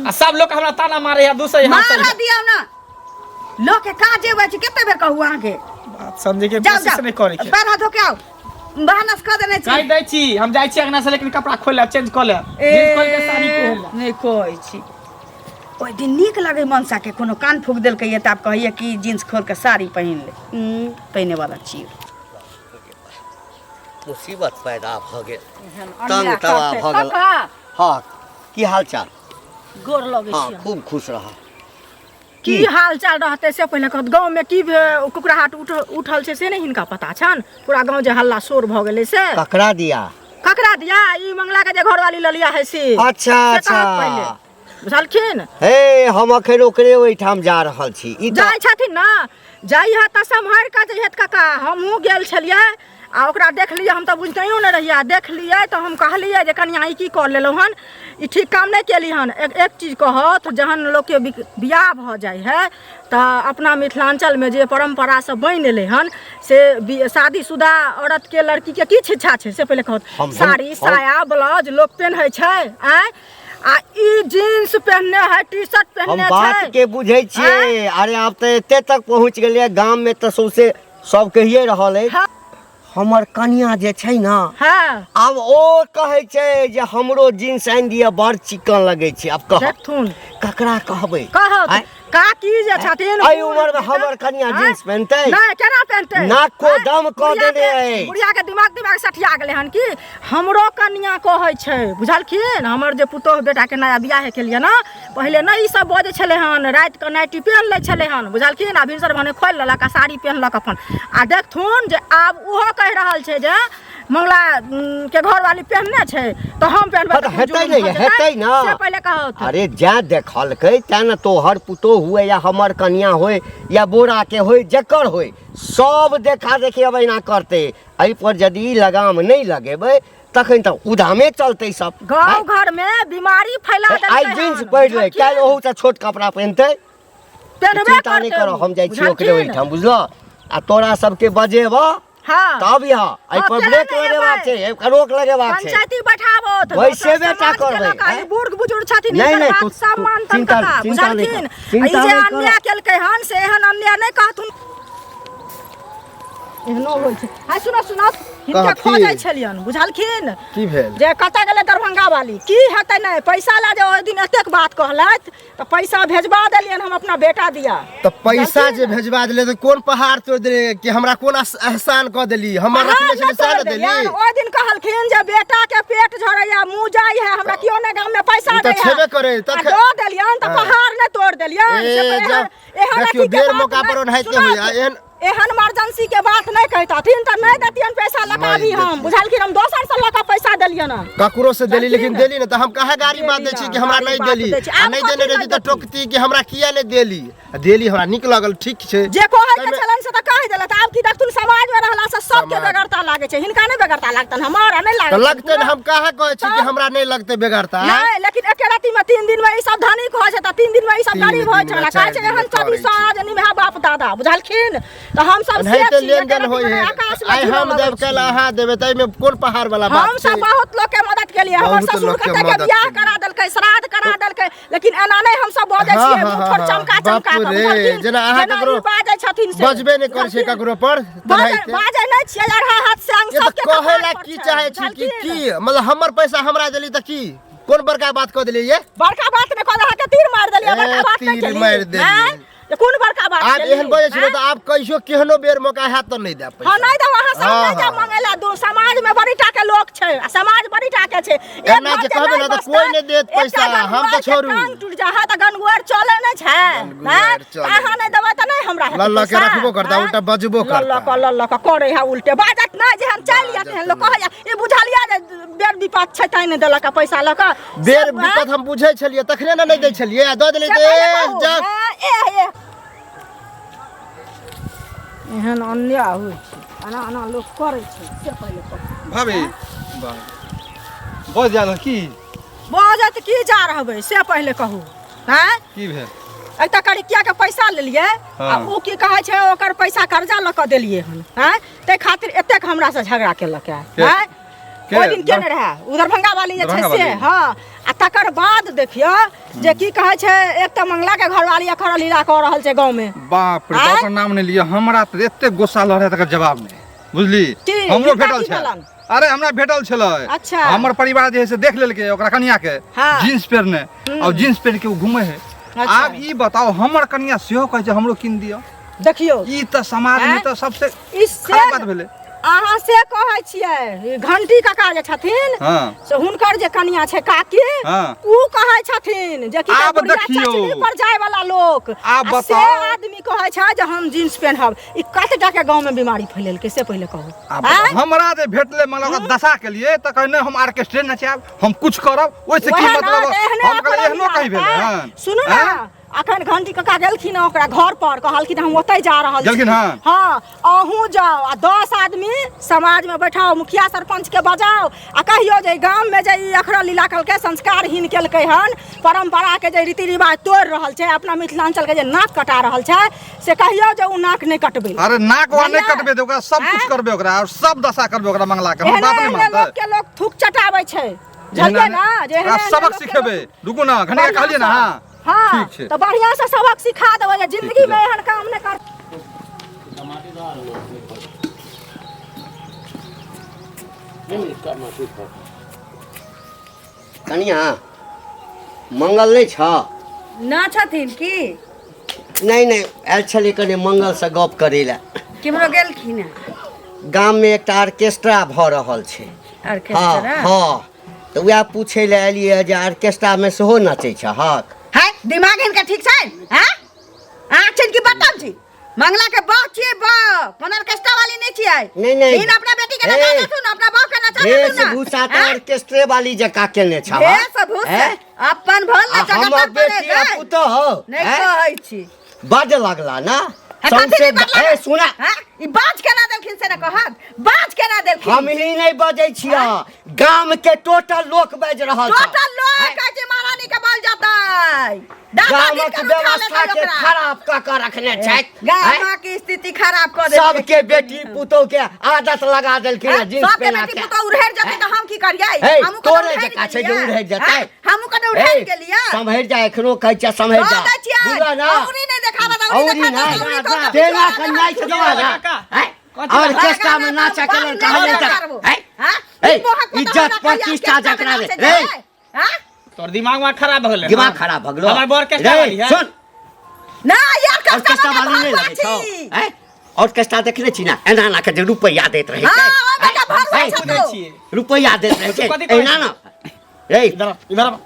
B: आ सब लोग हमरा ताना मारे है, दूसरे हाथ
A: मारा दियौ ना, लोक के काजे होइ छै, कते बेर कहू अहाँके?
B: बात समझे के
A: जाउ
B: कोशिश
A: जाउ,
B: नहीं करे के।
A: पैर हाथ धो के आउ, भानस कऽ देने छी।
B: कहि दै छी हम जाइ छी अंगना से, लेकिन कपड़ा खोलि लेब, चेंज कऽ लेब, जींस खोलि के साड़ी पहिर लेब।
A: नहि कहै छी, ओहि दिन नीक लगै मनसा के, कोनो कान फूक देलकै तऽ आब कहैया कि जींस खोल के साड़ी पहिन ले। पहिने वाला छी।
C: मुसीबत पैदा भऽ गेल,
D: अन्याय
C: तंग तबाह
D: करतै।
C: भऽ गेल।
D: काका।
C: हाँ, की हाल चाल?
D: गोर लगै
C: हाँ
D: छी।
C: खूब खुश रह।
D: की हाल चाल रहतै से पहिले कहत। गाँव में की कुकराहट उठल छै से नहि हिनका पता छनि? पूरा गाँव जे हल्ला शोर भऽ गेलै से।
C: ककरा दिया?
D: ककरा दिया? ई मंगला के जे घरवाली ललिया है से।
C: अच्छा,
D: से
C: अच्छा।
D: कहत पहिले, बुझलखिन?
C: हे, हम अखन ओकरे ओहिठाम जा रहल छी। ई तऽ
D: जाइ छथिन ना, जाइ है तऽ सम्हारि कऽ जइहत काका। हमहूँ गेल छलियै आ ओकरा देखलियै, हम तऽ बुझतैयो नहि रहियै, आ देखलियै तऽ हम कहलियै जे कनियाँ ई की कऽ लेलहुँ हन, ई ठीक काम नहि केली हन। एक चीज कहत, जहन लोकके बियाह भऽ जाइ है तऽ अपना मिथिलाञ्चलमे जे परम्परा सब बनि एलै हन से शादीशुदा औरतके लड़कीके की शिक्षा छै से पहिले कहत। साड़ी साया ब्लाउज लोक पेन्है छै, आँय, आ ई जींस पहनने है, टी शर्ट
C: हम
D: पहनने
C: बात
D: छै।
C: के बुझै छियै। अरे आब तऽ एते तक पहुँच गेलियै, गाम में तऽ सौंसे सब कहिए रहल अछि।
D: हाँ।
C: हमर कनिया जे छै ना,
D: हाँ।
C: आब ओ कहै छै जे हमरो जींस आनि दिअ, बड़ चिकन लगै छै। आब कह
D: देखथुन
C: ककरा कहबै?
D: कहत
C: आँय?
D: काकी जे छथिन
C: एहि उम्र में हमर कनिया
D: आँय?
C: जींस पहिनतै?
D: नहि, केना पहिनतै?
C: नाको
D: आँय?
C: दम कऽ
D: बुढ़िया
C: देने
D: के-
C: अछि।
D: बुढ़िया के दिमाग दिमाग सठिया गेलै हन कि हमरो कनिया कहै छै, बुझलखिन? हमर जे पुतोहु बेटा के नया बियाह केलियै ने, पहिले नहि ई सब बजै छलै हन, राति के नाइटी पहिन लै छलै हन, बुझलखिन? आ भिनसर भने खोलि लेलक आ साड़ी पहिनलक अपन। आ देखथुन जे आब ओहो कहि रहल छै जे मंगला के घरवाली पहिनने छै तऽ हम पहिनबै
C: हँ, तऽ
D: तऽ
C: हेतै
D: जुलुम
C: ने,
D: भऽ जेतै।
C: हेतै ने।
D: से पहिले कहत।
C: अरे जैं देखलकै तैं ने, तोहर पुतोहु हुए या हमर कनिया होय या बोरा के होय, जकर होय, सब देखा देखी अब एना करतै। एहि पर यदि लगाम नहि लगेबै तखन तऽ उधामे चलतै सब।
D: गाँव घर में बीमारी फैला
C: आइ
D: देलकै
C: जींस
D: हन,
C: पहिर ले,
D: बुझलखिन?
C: काल्हि ओहू से छोट कपड़ा पहिनतै।
D: पहिनबे
C: चिंता नहि
D: करतै
C: करऽ, हम जाइ छी ओकरे
D: बुझलखिन?
C: ओहिठाम, बुझलऽ? आ तोरा सबके बजेबऽ
D: हाँ।
C: तब यहाँ एहि
D: हाँ,
C: पर
D: केना
C: ब्रेक
D: नहि
C: लगेबाक
D: एबै?
C: छै, एहि पर रोक लगेबाक छै।
D: पंचायती बैठाबो तऽ
C: वैसे
D: दोसर
C: बेटा
D: समाज के
C: करबै,
D: लोक आ ई
C: आँय?
D: बुढ़ बुजुर्ग छथिन,
C: नहि,
D: हिनकर
C: नहि,
D: बात
C: तू-
D: सब
C: तू
D: मानतन
C: चिंता-
D: काका,
C: चिंता नहि कर,
D: बुझलखिन? आ
C: चिंता
D: ई जे
C: नहि कर।
D: अन्याय केलकै हन से एहन अन्याय नहि कहथुन। एहनो होइ छै। आइ सुनो सुनो, हिनका
E: कथी?
D: खोजै छलियन, बुझलखिन?
E: की भेल?
D: जे कतऽ गेलै दरभंगा वाली, की हेतै? नहि पैसा ला जे ओहि दिन एतेक बात कहलथि तऽ पैसा भेजबा देलियनि हम अपना बेटा दिया।
E: तऽ पैसा जे भेजबा देले तऽ कोन पहाड़ तोड़ि देले कि हमरा कोन एहसान कऽ देली? हमर
D: पहाड़
E: रखने छली
D: नहि
E: सएह
D: तोड़ि
E: ने देली।
D: देलियनि। ओहि दिन कहलखिन जे बेटा के पेट झरैया, मुँह जाइ है, हमरा केओ नहि गाम में पैसा
E: ओ तऽ
D: दै है।
E: छेबे करे,
D: आ
E: तखन-
D: दऽ देलियनि तऽ
E: हँ।
D: पहाड़ नहि तोड़ि देलियनि।
E: ए,
D: से एहन-
E: जब-
D: एहन
E: देखियौ,
D: अथी के
E: बेर
D: बात
E: मौका
D: नहि-
E: पर ओनाहिते
D: सुनऽ,
E: होइया, एहन-
D: एहन इमरजेंसी के बात नहि कहितथिन तऽ नहि देतियन पैसा लऽ कऽ। अभी हम बुझलखिन, हम दोसर से लऽ कऽ पैसा देलियन हन।
E: ककरो से देली, लेकिन
D: बुझलखिन?
E: देली ने तऽ हम कहाँ गाड़ी बात दै छी कि हमरा
D: गाड़ी
E: नहि
D: बात
E: देली?
D: दै छी।
E: आ
D: आब
E: नहि
D: कथी
E: देने
D: नहि
E: रही तऽ
D: देती?
E: टोकती कि हमरा किया नहि देली? आ देली, हमरा नीक लगल, ठीक छै।
D: जे कहै के
E: ताहिमे-
D: छलनि से तऽ कहि देलथि। आब की देखथुन, समाज में रहला से सबके
E: समाज-
D: बेगरता लागै छै। हिनका नहि बेगरता लागतनि, हमरा नहि
E: तऽ
D: लागत?
E: लगतै ने, हम कहाँ कहै छी कि हमरा नहि लगतै बेगरता?
D: नहि, लेकिन एके राति में 3 दिन में ई सब धनिक हो जेता, 3 दिन में ई सब
E: 3
D: गरीब हो
E: दिन में,
D: जेता। कहै
E: 4
D: छै
E: दिन में
D: एहन
E: करै
D: 24
E: छी।
D: आज निभा बाप दादा, बुझलखिन? तऽ हम सब से
E: एनाहिते
D: छी,
E: लेन
D: एके
E: देन
D: राति
E: होइ
D: में
E: है।
D: आकाश में
E: आइ
D: झूलऽ
E: हम
D: लगै
E: देब,
D: छी।
E: काल्हि अहाँ देबै, तऽ एहिमे कोन पहाड़ वाला बात
D: हम
E: छै?
D: सब बहुत लोग के मदद केलिए। हमर
E: बहुत
D: ससुर
E: लोग के
D: कते के
E: मदद
D: बियाह
E: केलिए।
D: करा देलकै, श्राद्ध करा देलकै, लेकिन एना नहि हम सब बजै
E: हाँ,
D: छियै,
E: हाँ,
D: मुँह थोड़
E: हाँ,
D: चमका चमका
E: बाप
D: कऽ,
E: रे,
D: बुझलखिन?
E: जेना अहाँ
D: जेना
E: ककरो
D: ई बाजै छथिन से,
E: बजबे नहि करै छै
D: बुझलखिन?
E: ककरो पर
D: बाजै
E: तेनाहिते।
D: बाजै नहि छियै, अढ़ा हाथ से अंग
E: ये तऽ
D: सबके
E: कहै
D: कपार
E: ला
D: पर
E: की
D: छै,
E: चाहै छी कि
D: बुझलखिन?
E: की मतलब हमर पैसा हमरा देली तऽ की कोन बड़का बात कऽ देलियै ये?
D: बड़का बात नहि कहल, अहाँके तीर मारि देलियै,
E: ए,
D: बड़का बात नहि
E: तीर
D: केली।
E: मारि देलियै।
D: आँय? जे कोन बड़का बात
E: आब
D: केली?
E: एहन बजै छै
D: आँय?
E: तऽ आब कहियो केहनो बेर मौका हैत तऽ नहि देब पैसा।
D: हाँ, नहि देब अहाँ सब,
E: हाँ,
D: नहि जायब
E: हाँ।
D: मंगै ला। दू समाज में बड़ी टा के लोक छै आ समाज बड़ी टा के छै। एक
E: एना
D: घर
E: जे कहबै
D: नहि
E: ने तऽ
D: बसतै,
E: कोइ नहि देत
D: एकटा
E: पैसा, हम तऽ
D: गनगुआर के
E: छोड़ू।
D: टांग टूटि जाइ है तऽ गनगुआर चलै नहि छै।
E: गनगुआर
D: आँय?
E: चलै
D: अहाँ नहि देबै तऽ नहि हमरा हेतै
E: लऽ लऽ के
D: पैसा।
E: रखबो करता,
D: आँय?
E: उल्टा बजबो
D: लऽ लऽ
E: करता।
D: कऽ लऽ लऽ कऽ करै है उल्टे, बाजत नहि जेहन चलि जायत तेहन लोक कहैया। ई बुझलियै जे बेर विपत छै तैं नहि देलक पैसा लऽ कऽ।
E: बेर
D: से,
E: विपत हम बुझै छलियै तखने ने नहि दै छलियै, आ दऽ देलियै
D: से
E: तऽ
D: पहिले
E: ए,
D: कहू,
E: जा।
D: हँ, ए, ए। एहन अन्याय होइ छै, एना एना लोक करै छै, से पहिले कहू।
F: भाभी, वाह, बज जा रहल की?
D: बजत की जा रहबै, से पहिले कहू। आँय?
F: की भेल?
D: एकटा करिकिया के पैसा लेलियै आ
F: हाँ।
D: ओ की कहै छै, ओकर पैसा कर्जा लऽ कऽ देलियै हन, आँय, ताहि खातिर एतेक हमरासँ झगड़ा केलक है।
F: के?
D: आँय?
F: के?
D: ओहि दिन केने रहए ओ दरभंगा वाली जे छै
F: दरभंगा
D: से।
F: वाली?
D: हँ, आ तकर बाद देखियौ जे की कहै छै, एक तऽ मंगला के घरवाली अखर लीला कऽ रहल छै गाँवमे।
F: बाप रे
D: आँय?
F: बाप, ओकर नाम नहि लिअ, हमरा तऽ एते गुस्सा लहरै तकर जवाब नहि, बुझली?
D: की?
F: हमरो
D: हिनका
F: भेटल
D: की
F: छै।
D: भेलन?
F: अरे हमरा भेटल छलै।
D: अच्छा।
F: हमर परिवार जे है से देख लेलकै ओकरा कनिया के
D: हाँ।
F: जींस पहिरने, और जींस पहिर के ओ घूमे है।
D: अच्छा।
F: आब ई बताउ, हमर कनिया सेहो कहै छै हमरो कीन दिअ।
D: देखियौ,
F: ई तऽ समाज मे
D: आँय?
F: तऽ सबसे
D: ई
F: खराब बात
D: से
F: भेलै।
D: अहाँ से कहै छियै, ई घंटी काका जे छथिन
F: हाँ।
D: से हुनकर जे कनिया छै काकी,
F: हाँ।
D: उ कहै छथिन जे की
F: आब
D: बुढ़िया
F: देखियौ।
D: चचनी पर जाय वाला लोक
F: आब
D: आ से
F: बताउ।
D: आदमी कहै छै जे हम जींस पेनहब। ई कतेटा के गाँव में बीमारी फैलेलकै से पहिले कहू।
F: आब
D: आँय?
F: हमरा जे भेटलै मतलब ओकर दशा के लिए तऽ कहै नहि हम ऑर्केस्ट्रे नचायब, हम कुछ करब, ओहिसँ की
D: वएह ने,
F: मतलब?
D: तऽ एहने
F: हम कहलियै
D: अपन
F: एहनो कहीं भेलै
D: हँ?
F: हन?
D: सुनू ने,
F: आँय?
D: अखन घंटी काका गेलखिन हँ ओकरा घर पर, कहलखिन हम ओतहि जा रहल छी।
F: गेलखिन हँ?
D: हँ, अहूँ जाउ आ 10 आदमी समाज में बैठाउ, मुखिया सरपंच के बजाउ आ कहियौ जे गाम में जे ई अखरा लीला केलकै, संस्कारहीन केलकै हन, परंपरा के जे रीति रिवाज तोड़ि रहल छै, अपना मिथिलांचल के जे नाक कटा रहल छै, से कहियौ जे ओ नाक नहि कटबै।
F: अरे नाक वा नहि
D: बुझलियै?
F: कटबै तऽ ओकरा सब कुछ
D: आँय?
F: करबै ओकरा और सब दशा करबै ओकरा मंगला के। हम
D: एहने
F: बात नहि
D: एहने
F: मानतै।
D: लोक के लोक थूक चटाबै छै, बुझलियै ने, जे एहने
F: ओकरा
D: एहने
F: सबक
D: लोक के
F: सिखेबै।
D: लोक
F: रुकू ने, घनिया कहलियै ने। हाँ
D: हाँ,
F: ठीक छै।
D: तऽ बढ़िआँ से सबक सिखा देबै जे जिंदगी
F: ठीक
D: में
F: छै।
D: एहन काम नहि कर।
C: कनिया, मंगल नहि छ?
A: ना छथिन की?
C: नहि नहि, आयल छलियै कनि मंगलसँ गप करै लए।
A: केम्हरो गेलखिन हेँ?
C: गाममे एकटा ऑर्केस्ट्रा भऽ रहल छै। हँ।
A: ऑर्केस्ट्रा?
C: हँ, तऽ उएह पूछै लए एलियै जे ऑर्केस्ट्रामे सेहो नचै छहक?
A: है, दिमाग हिनका ठीक छै? हैं, अहाँ छियनि कि बतल छी? मंगला के बाप छियै, बाप, कोनो ऑर्केस्ट्रा वाली नहि छियै।
C: नहि, नहि।
A: हिन अपना बेटी के नचा
C: हे।
A: देथुन, अपना बाप के नचा देथुन ने।
C: वेशभूषा तऽ
A: हैं?
C: ऑर्केस्ट्रे वाली जकाँ केने छह।
A: वेशभूषा अपन भल
C: आ
A: ने जगत
C: हमर
A: पर
C: बेटी आ पुतोह
A: नहि
C: हैं?
A: कहै छी।
C: बड लगला ना
A: है, कथी
C: सौंसे
A: नहि बदला?
C: ए सुना।
A: हैं? ई बाज केना देलखिन से ने कहत, बाज केना देलखिन?
C: हम ही नहि बजै छियै, गाम के टोटल लोक बाजि रहल छै।
A: टोटल लोक कहै छै महारानी के बल जतै, दादा
C: गामक
A: दिन के उठा
C: व्यवस्था
A: लेतै
C: के
A: ओकरा।
C: खराब कऽ कऽ रखने छथि।
A: गामक स्थिति खराब कऽ देलकै।
C: सबके बेटी पुतोह के आदत लगा देलखिन
A: हैं?
C: हँ, जींस
A: सबके
C: पहिना
A: बेटी
C: के।
A: पुतोह उड़हरि जेतै तऽ हम की करियै?
C: हे,
A: हमहूँ कतौ
C: तोरे
A: उड़हरि
C: जकाँ छै जे
A: गेलियै?
C: उड़हरि जेतै।
A: हैं? हमहूँ कतौ उड़हरि गेलियै?
C: सम्हरि जा, एखनो कहै छियै सम्हरि जा।
A: दऽ दै छियै।
C: बुझल ना?
A: अउरी नहि देखाबऽ, अउरी
C: औरी
A: देखा
C: नहि।
A: दऽ, अउरी तोड़ कऽ
C: तेना
A: पिछुआ
C: कन्याइ छै
A: दऽ।
C: देबा ना। हैं? ऑर्केस्ट्रा में नाचा के लेल कहलियै तऽ हैं? ए, इज्जत प्रतिष्ठा जकरा रे रे
B: तोर दिमाग में खराब भऽ गेलै
C: दिमाग खराब भऽ गेलो
B: हमर बड़ ऑर्केस्ट्रा
C: रे,
B: वाली है।
C: सुन
A: ना यार
C: ऑर्केस्ट्रा वाली नहि लगै छौ हैं? ऑर्केस्ट्रा देखने छी ना एना एना के जे रुपैआ दैत रहै
A: हाँ,
C: छै
A: ओ बेटा भरुआ
C: हैं?
A: छौ
B: सुनै
A: तू।
B: छियै
C: रुपैआ दैत रहै छै
B: कथी कहै
C: एना ना रे
B: इधर आ, इधर आ।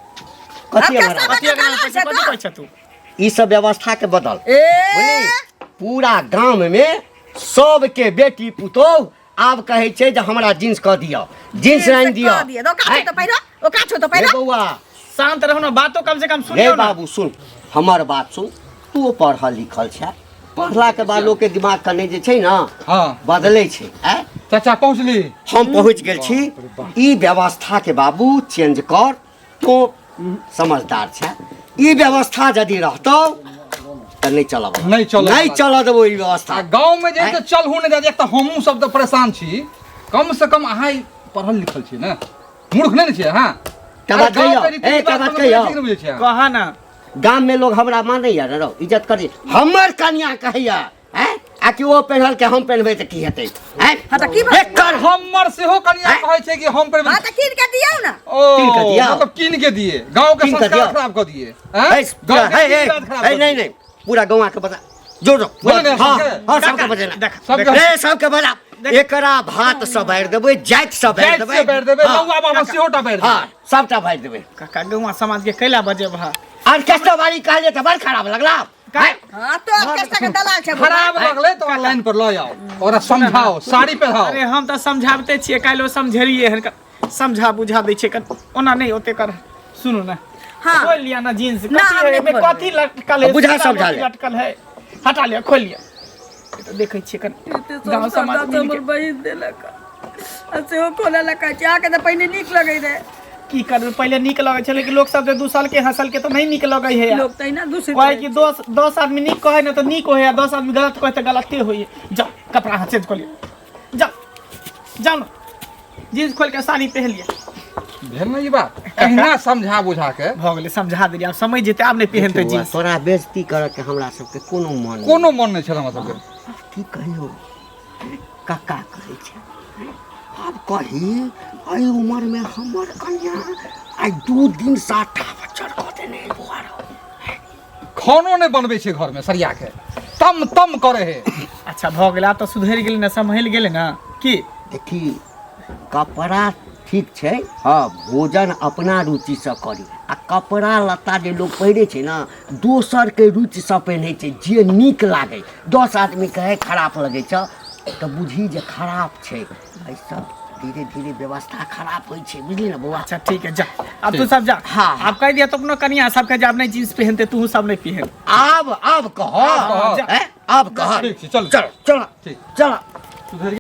C: कथी
A: ऑर्केस्ट्रा
C: हमरा
B: कथी
A: बेटा
B: अगला
A: काला
B: पैसा
A: छै
B: कथी
A: तो।
B: कहै छ तू
C: ई सब व्यवस्था के बदल
A: ए
C: बुझली पूरा गाम में सबके बेटी पुतोह आब कहै छै जे हमरा जींस कऽ दिअ जींस आनि दिअ
A: कऽ दिअ। ओ काछो तऽ पहिरो ओ काछो तऽ
C: रे
A: पहिरो
C: बौआ
B: शांत रहू ना बातो कम से कम
C: रे
B: सुनियौ ना
C: बाबू सुन हमर बात सुन तू पढ़ल लिखल छै पढ़लाके बाद लोकके दिमाग कने जे छै ने
F: हँ
C: बदलै छै आँय
F: चाचा पहुँचली
C: हम पहुँच गेल छी ई व्यवस्थाके बाबू चेंज कर तू समझदार छै ई व्यवस्था यदि रहतौ तऽ नहि चलब
F: नहि चलऽ
C: नहि चलऽ देबो ई व्यवस्था
F: आ गाँवमे जे छै चलहु नहि जाय एक तऽ हमहूँ सब तऽ परेशान छी कम से कम अहाँ ई पढ़ल लिखल छी ने मूर्ख नहि ने छियै अहाँ
C: का बात
F: अरे गाँवके
C: कहियौ?
F: रीति
C: ए, का
F: रिवाज
C: बात
F: कोनो
C: कहियौ?
F: ठीक नहि बुझै छियै अहाँ।
B: कह ना
C: गाम में लोग हमरा मानैया ने रौ इज्जत करी हमर कनिया कहैया हैं आ कि ओ पेन्हल के हम पेन्हबै तऽ की हेतै हैं
A: हाँ तऽ की भऽ
C: एकर
F: हमर सेहो कनिया
C: आँय?
F: कहै छै कि हम पर
A: हाँ तऽ कीन के दियौ ना
F: ओ
C: कीन के दियौ।
F: मतलब कीन के दिए गाँव के
C: कीन के
F: संस्कार
C: दियौ।
F: खराब कऽ दिए आँय?
C: ए,
F: गाँव के
C: हे,
F: रीति
C: हे,
F: रिवाज खराब
C: हे,
F: कऽ
C: नहीं
F: दिए।
C: नहीं पूरा गौवा के बता जो जो
F: बोले ने
C: हाँ
F: सबके?
C: हाँ सबके बजेना
B: देख
F: सबके
C: ए सबके बजा एकरा भात सब बारि देबै जाति सब बारि
F: जाति
C: देबै
F: से बारि देबै
C: हाँ,
F: नौआ बाबा सेहो टा बारि देबै
C: हाँ सबटा बारि देबै
B: काका गौवा समाज के कैला बजेब हा
C: ऑर्केस्ट्रा वाली कहलियै तऽ बड़ खराब लगला हैं?
A: हाँ तो ऑर्केस्ट्रा के दलाल छै बौआ।
F: खराब लगलै तऽ लाइन पर लऽ आउ ओकरा समझाओ साड़ी पहिराओ
B: अरे हम तऽ समझाबते छियै काल्हि ओ समझेलियै हन समझा बुझा दै छियै कन ओना नहि ओते कर सुनू ने
A: हाँ।
B: खोल लिया ना जींस
A: ना,
B: कथी
A: हम
B: है
A: नहि
B: एहिमे
A: खोलबै।
B: कथी लटकल है
C: बुझा
B: सीता
C: समझा
B: मोती
C: ले।
B: लटकल है हटा लिया खोल लिया ई तऽ देखै छियै कन गाँव समाज
A: तऽ
B: मिलके
A: हमर बहिन देलक आ सेहो खोलऽ लए कहै छै अहाँके तऽ पहिने नीक लगै रहै
B: की करबै पहिले नीक लगै छलै कि लोक सब जे दू साल के हंसल के तऽ नहि नीक लगै है
A: लोक तहिना दूषित
B: कहै
A: रहै
B: कि 10 आदमी नीक कहै ने तऽ नीक होइ है 10 आदमी गलत कहै तऽ गलते होइ है जाओ कपड़ा अहाँ चेंज कऽ लिअ जाओ जाओ ने जींस खोल के साड़ी पहन लिअ
F: भेल ने ई बात एहिना समझा बुझा के
B: भऽ गेलै समझा देलियै आब समझ जेतै आब नहि पहनतै
C: बौआ,
B: जींस
C: तोरा बेइज्जती करऽ के हमरा सबके कोनो मन नहि।
F: कोनो मन नहि छल हमरा सबके
C: की कहियौ कक्का कहै छै आब कही एहि उमरमे हमर कन्या आइ 2 दिन से आटा बच्चर कऽ देने है बौआ रौ।
F: खानो नहि बनबै छै घरमे सरिया के तम तम करे है
B: अच्छा भऽ गेलै आब तऽ सुधरि गेलै ने सम्हलि गेलै ने की
C: देखी कपड़ा ठीक छै हँ भोजन अपना रुचिसँ करी आ कपड़ा लत्ता जे लोक पहिरै छै ने दोसरके रुचिसँ पहिनै छै जे नीक लागै 10 आदमी कहै खराप लगै छै तऽ बुझी जे खराप छै एहिसँ धीरे धीरे व्यवस्था खराब होइ छै बुझली ने बौआ
B: अच्छा ठीक है जा अब तू सब जा
C: हाँ।
B: अब कह दिया तो अपनो कनिया सबके जे आब नहीं जींस पहनते तू सब नहीं पहन
C: आब आब कह
F: आब कह।
C: आब कह
F: ठीक छै, चलू।
C: चल चल
F: ठीक।
C: चल
F: सुधरि